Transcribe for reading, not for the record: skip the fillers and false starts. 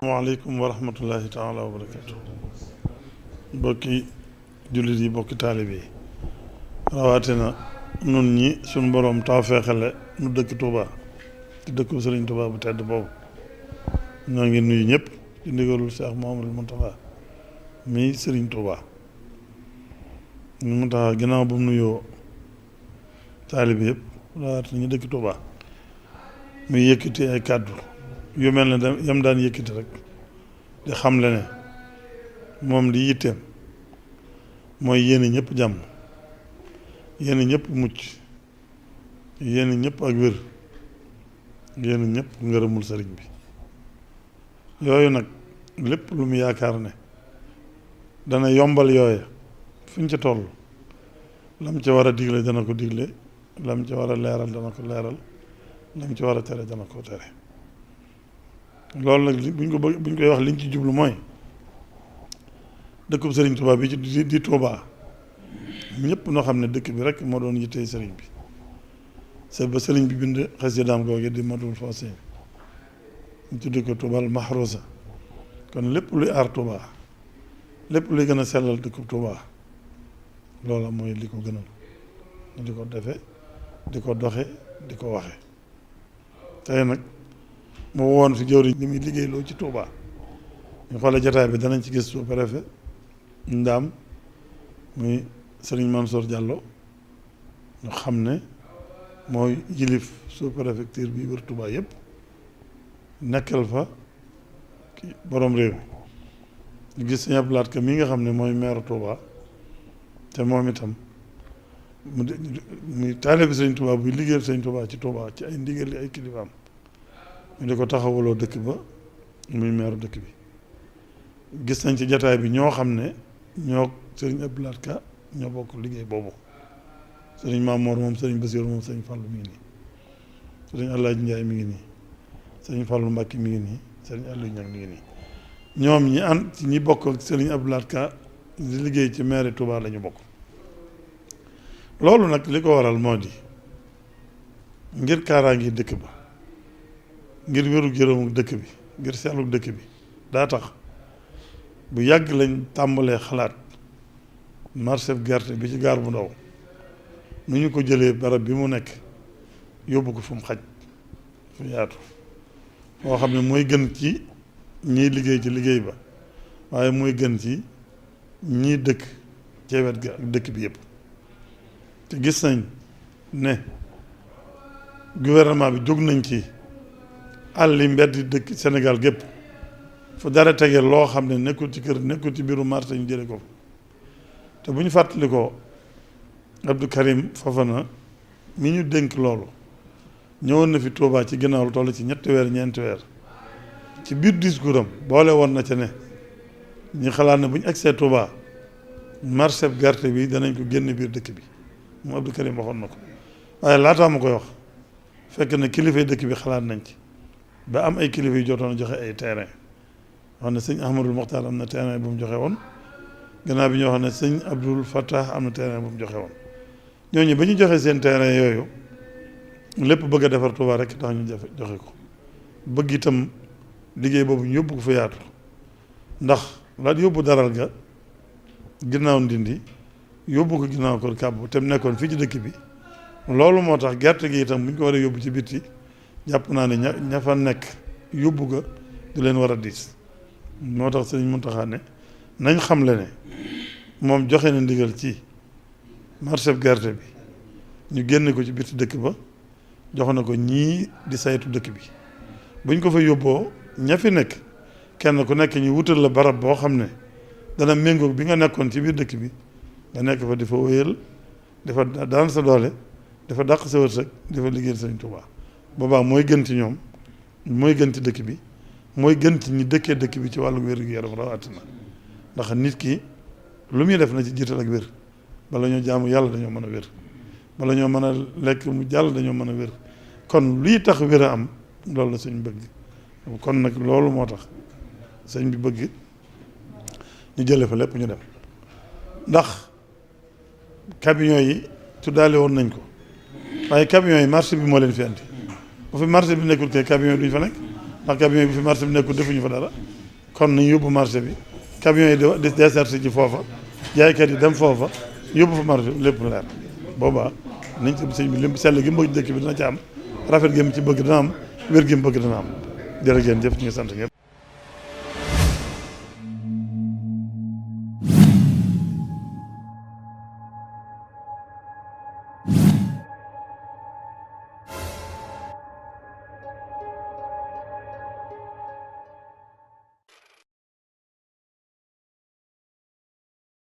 waaleykum wa rahmatullahi taala wa barakatu. Bokki jullit yi, bokki taalibe yi, rawatina nun ñi suñ boroom tawfeexale nu dëkk Touba ci dëkku Sëriñ Touba bu tedd boobu. ñoo ngi nuyu ñëpp ci ndigalul Cheikh Mouhamadou Mountakha mi Sëriñ Touba. ñu Mountakha ginnaaw bu mu nuyoo taalibe yëpp rawatina ñu dëkk Touba muy yëkkati ay kàddu yu mel ne yam daan yëkkati rek di xamle ne moom li yitteem mooy yéene ñëpp jàmm, yéene ñëpp mucc, yéene ñëpp ak wér, yéene ñëpp ngërëmul sëriñ bi. yooyu nag lépp lu mu yaakaar ne dana yombal yooya fuñ ca toll, lam ca war a digle dana ko digle, lam ca war a leeral dana ko leeral, lam ca war a tere dana ko tere. loolu nag buñ koy wax liñ ci jublu mooy dëkkub Sëriñ Touba bi di Touba ñëpp noo xam ne dëkk bi rek moo doon yittee sëriñ bi. c'est ba sëriñ bi bind xasidaam googu di Matlabul Fawzayni ñu tudde ko Toubaal Mahrousa. kon lépp luy aar Touba, lépp luy gën a sellal dëkkub Touba, loola mooy li ko gënal ñu di ko defe, di ko doxe, di ko waxe. tey nag mu woon fi jëwriñ li muy liggéeyloo ci Touba. ñu xoolee jataay bi danañ ci gis sous-préfet Ndaam muy Serigne Mansour Diallo, ñu xam ne mooy yilif sous-préfecture bi wër Touba yëpp, nekkal fa ki borom réew mi. ñu gis Sëñ Abdou Lahad Ka mi nga xam ne mooy maire Touba, te moom itam muy taalibe bi Sëñ Touba buy liggéeyal Sëñ Touba ci Touba ci ay ndigal li ay kilifaam ñu di ko taxawaloo dëkk ba muy meeru dëkk bi. gis nañ ci jataay bi ñoo xam ne ñoo sëriñ Abdou Lahad Ka ñoo bokk liggéey boobu. sëriñ Mamoor moom sëriñ Basiiru moom sëriñ Fallu mi ngi nii, sëriñ Alaaji Njaay mi ngi nii, sëriñ Fallu Mbàkke mi ngi nii, sëriñ Aliou Ñang mi ngi nii. ñoom ñi ànd ci ñi bokk ak sëriñ Abdou Lahad Ka di liggéey ci maire Touba la ñu bokk. loolu nag li ko waral moo di ngir kaaraangi dëkk ba, ngir wéru jërëmu dëkk bi, ngir seetlu dëkk bi. daa tax bu yàgg lañ tàmbalee xalaat marché gerte bi ci gaar bu ndaw nu ñu ko jëlee barab bi mu nekk yóbbu ko fu mu xaj, fu yaatu, moo xam ne mooy gën ci ñiy liggéey ci liggéey ba, waaye mooy gën ci ñii dëkk ci wet ga ak dëkk bi yëpp. te gis nañ ne gouvernement bi jóg nañ ci àlli mbedd dëkk Sénégal gépp fu dara tege loo xam ne nekkul ci kër, nekkul ci biiru marché ñu jële ko. te bu ñu fàttali ko Abdou Karim Fofana mi ñu dénk loolu ñëwoon na fi Touba ci ginnaaw lu toll ci ñetti weer ñeenti weer. ci biir discours am boole woon na ca ne ñu xalaat ne bu ñu agsee Touba marché gerte bi danañ ko génn biir dëkk bi. moom Abdou Karim waxoon na ko, waaye laataa ma koy wax fekk na kilifay dëkk bi xalaat nañ ci ba am ay kilifa yu jotoon joxe ay terrain. wax ne sëñ Ahmadul Mokhtar am na terrain bu mu joxe woon, gannaaw bi ñu wax ne sëñ Abdul Fattah am na terrain bu mu joxe woon. ñooñu ba ñu joxe seen terrain yooyu lépp bëgg a defar Touba rek tax ñu joxe ko, bëgg itam liggéey boobu ñu yóbbu ko fa yaatu. ndax la yóbbu daral ga ginnaaw Ndindi, yóbbu ko ginnaaw ko kàbb te mu nekkoon fii ci dëkk bi. loolu moo tax gerte gi itam bu ñu ko war a yóbbu ci bitti jàpp naa ne ña fa nekk yóbbu ga du leen war a diis. moo tax Sëriñ Muntaxa ne nañ xamle ne moom joxe na ndigal ci marché gerte bi ñu génne ko ci bitti dëkk ba, jox na ko ñii di saytu dëkk bi. buñ ko fa yóbboo ña fi nekk kenn ku nekk ñu wutal la barab boo xam ne dana méngoog bi nga nekkoon ci biir dëkk bi, nga nekk fa di fa wéyal, dafa daan sa doole, dafa dàq sa wërsëg, dafa liggéeyal Sëriñ Touba. boobaa mooy gën ci ñoom, mooy gën ci dëkk bi, mooy gën ci ñi dëkkee dëkk bi ci wàllu wér-gu-yaram rawatina. ndax nit ki lu muy def na ci jiital ak wér. bala ñoo jaamu yàlla dañoo mën a wér, bala ñoo mën a lekk mu jàll dañoo mën a wér. kon lii tax wér a am loolu la sëñ bëgg. kon nag loolu moo tax sëñ bi bëgg ñu jële fa lépp ñu dem. ndax camion yi tuddaale woon nañ ko, waaye camion yi marché bi moo leen fi andi. bu fi marché bi nekkul kay camion yi duñ fa nekk. ndax camion bi fi marché bi nekkul defuñu fa dara kon nañ yóbbu marché bi camion yi di déserté ci foofa jaaykat yi dem foofa yóbbu fa marché bi lépp leer boobaa nañ ci sëñ bi lim sell gi mu bëgg dëkk bi dina ci am rafet gi mu ci bëgg dina am wér gi mu bëgg dina am jërë ngeen jëf ñu ngi sant ñëpp